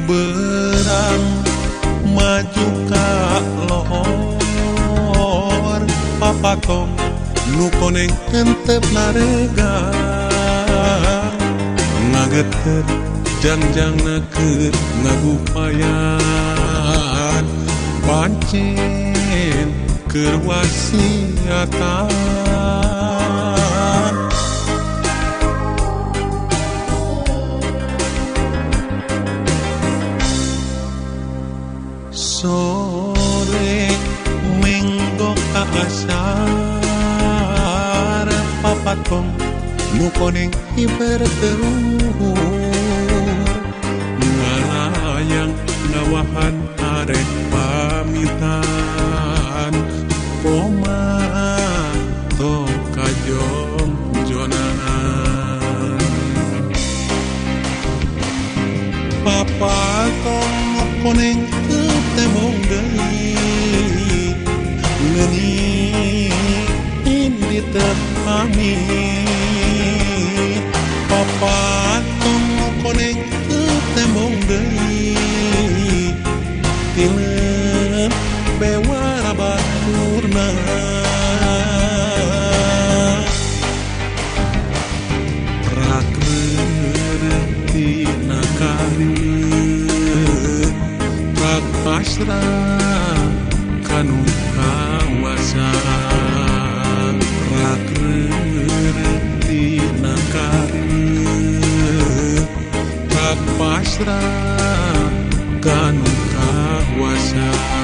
Berang maju ka lohor papatong nu koneng hentep naregang ngageter jangjangna keur ngagupayan pancen keur wasiatan. Sore menggok ka asar papatong nu koneng hiber teruhur ngalayang ngawahan arek pamitan koma tong kajongjonan papatong nu koneng tembong deui ngeuni indi teu pamit papatong nu koneng teu tembong deui tileup bewara baturna rak reureut tina kareut rak pasrah kanu kawasa rak reureut tina kareut rak pasrah kanu kawasa.